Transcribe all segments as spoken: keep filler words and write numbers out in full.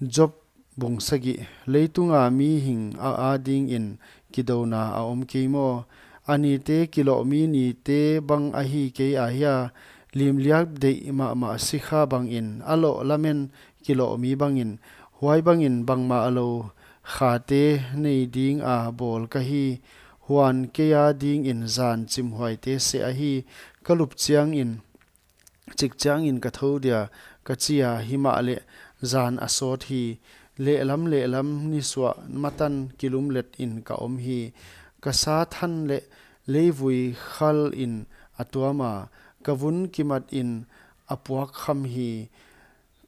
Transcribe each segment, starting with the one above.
Job bung sagih. Leitunga mihing a adingin kidouna a om kei maw? A nite kilohmi nite bang ahi kei a hia? Limliak deih mahmah sikha bangin, a loh lamen kilohmi bangin, huai bangin bangmah lou khate nei dinga bawl ka hi. Huan kei adingin zan chimhuaite seh ahi. Ka lup chiangin, chik chiangin ka thou dia, ka chi a, himahleh zan a sawt hi. Lehlam lehlam nisuah matan kilumletin ka om hi. Ka sa than leh leivui khalin a tuam a, ka vun kimatin a puak kham hi.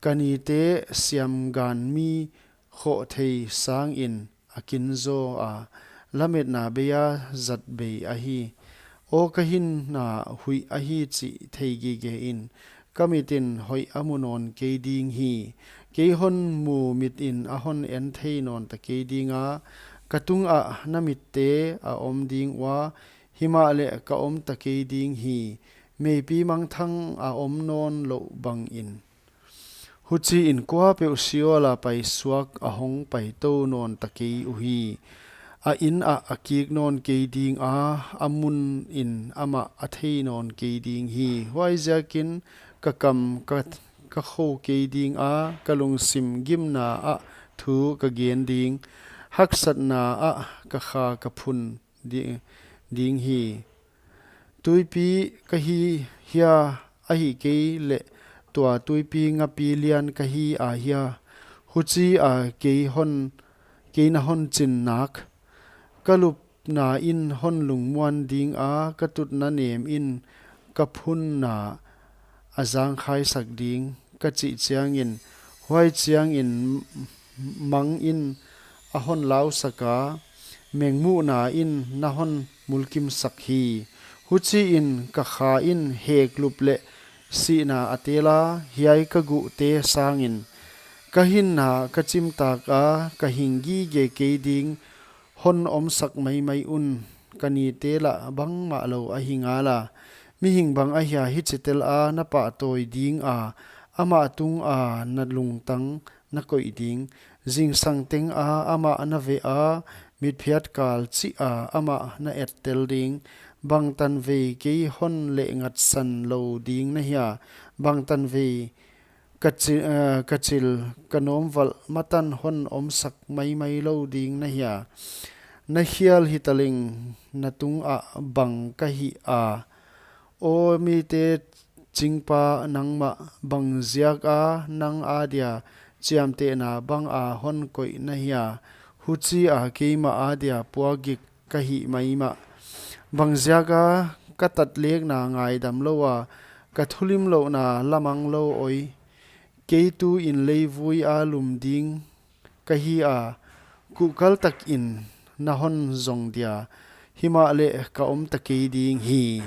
Ka nite siamganmi khoh thei sangin a kin zaw a, lametna beia zat bei ahi. Aw ka hinna huih ahi chih thei gige in, ka mitin hoih a mu nawn kei ding hi. Kei hon mu mitin a hon en thei nawn ta kei dinga, ka tungah na mitte a om ding ua, himahleh ka om ta kei ding hi. Meipi mangthang a om nawn louh bangin. Huchiin kuapeuh Sheol a paisuak a hong paitou nawn ta kei uhi. A in ah a kik nawn kei dinga, a munin amah a thei nawn kei ding hi. Huaiziakin ka kam ka, ka khou kei dinga, ka lungsim gimna ah thu ka gen ding. Haksatna ah ka kha ka phun di-, ding hi. Tuipi ka hi hia, ahihkeileh tua tuipi ngapi lian ka hi a hia? Huchia kei hon, kei na hon chin nak. Ka lupna in hon lungmuan dinga, ka tutna nemin ka phunna a zangkhaisak ding, ka chih chiangin, huai chiangin mangin a hon lausak a, mengmuhna in na hon mulkimsak hi. Huchiin ka kha in heklup leh sihna a tel a, hiai ka guhte sangin. Ka hinna ka chimtak a, ka hing gige kei ding, hon omsak maimai un. Ka nite lah bangmah lou ahi ngal a. Mihing bang ahia hichi tel a na pahtawi dinga, amah tunga na lungtang na koih ding? Zingsang tenga amah na veh a, mitphiat kal chih a amah na ettel ding? Bangtan vei kei hon lehngatsan lou ding na hia? Bangtan vei ka chi-, eh, ka chil, ka nawmvalh matan hon omsak maimai lou ding na hia? Na hial hitaleng na tungah bang ka hi a. Aw mite chingpa nangmah, bangziaka nang adia chiamtehna banga hon koih na hia? Huchia keimah adia puakgik ka hih maimah. Bangziaka ka tatlekna ngaidam lou a, ka thulimlouhna la mang lou oi. Kei tuin leivui a lum ding ka hi a, kuhkal takin na hon zong dia, himahleh ka om ta kei ding hi.